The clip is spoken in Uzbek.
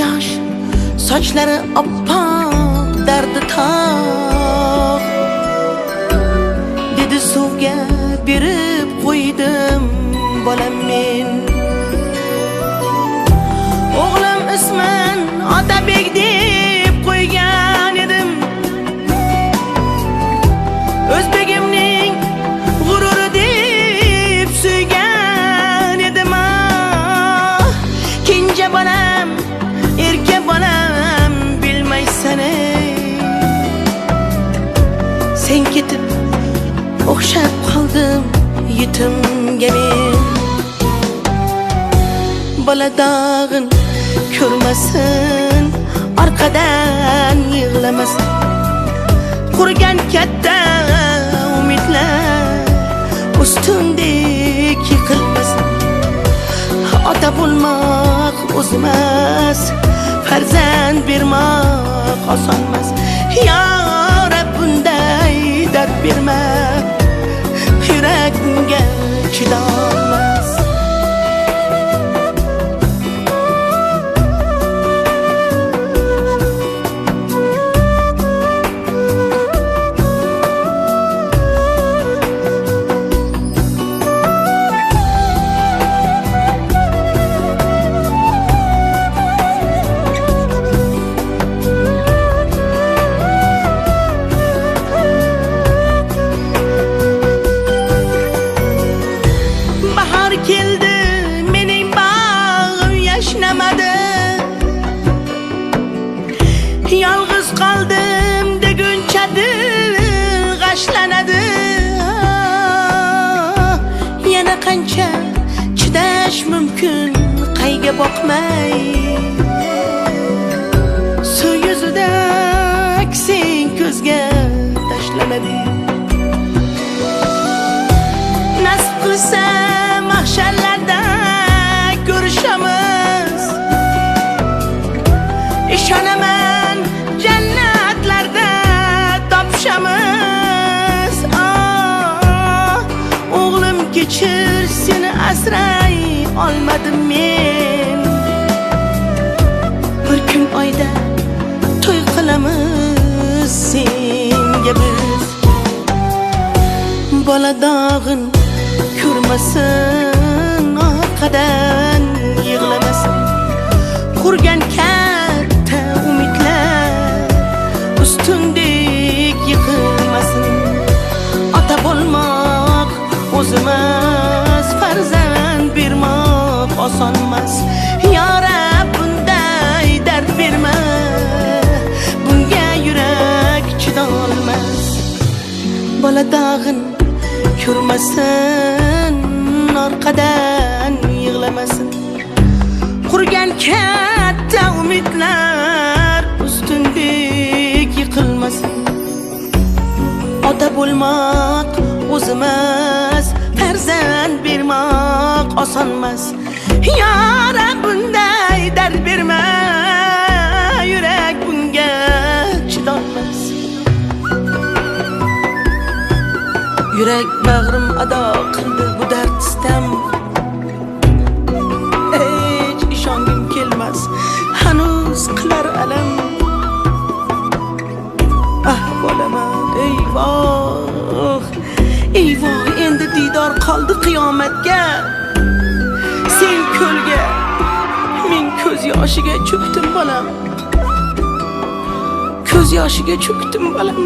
Yoshi yosh, sochlari oppoq, dardi tog'. Dedi suvga berib qo'ydim bolam men. O'g'lim ismin Otabek deb qo'ygan edim. O'zbegimning g'ururi deb suygan edim. Ah, kenja bolam, erka bolam, bilmaysan ey. Sen ketib o'xshab qoldim yetimga men. Bola dog'in ko'rmasin, orqadan yig'lamasin. Qurgan katta umidlar ustundek yiqilmasin. Ota bo'lmoq o'zimas, farzand bermoq osonmas. Ya Rab, bunday dard berma, yurak bunga chidolmas. Bahor keldi, mening bag'im yashnamadi. Yolg'iz qoldim deguncha dil g'ashlanadi. Yana qancha chidash mumkin qayga boqmay. Suv yuzida aksing ko'zga tashlanadi. Nasib qilsa mahsharlarda ko'rishamiz. Ishonaman jannatlarda topishamiz. Ah, o'g'lim kechir, seni asray olmadim men. Bir kun oyda to'y qilamiz senga biz. Bola dog'in ko'rmasin, orqadan yig'lamasin. Qurgan katta umidlar ustundek yiqilmasin. Ota bo'lmoq o'zimas, farzand bermoq osonmas. Ya Rab, bunday dard berma, bunga yurak chidolmas. Bola dog'in ko'rmasin, orqadan yig'lamasin. Qurgan katta umidlar ustundek yiqilmasin. Ota bo'lmoq o'zimas, farzand bermoq osonmas. Ya Rab, bunday dard berma, yurak bunga chidolmas. Yurak bag'rim ado qildi bu dard sitam. Hech ishongim kelmas, hanuz qilar alam. Ah bolaman, eyvoh, eyvoh, endi diydor qoldi qiyomatga. Sen ko'lga, men ko'z yoshiga cho'kdim bolam. Ko'z yoshiga cho'kdim bolam.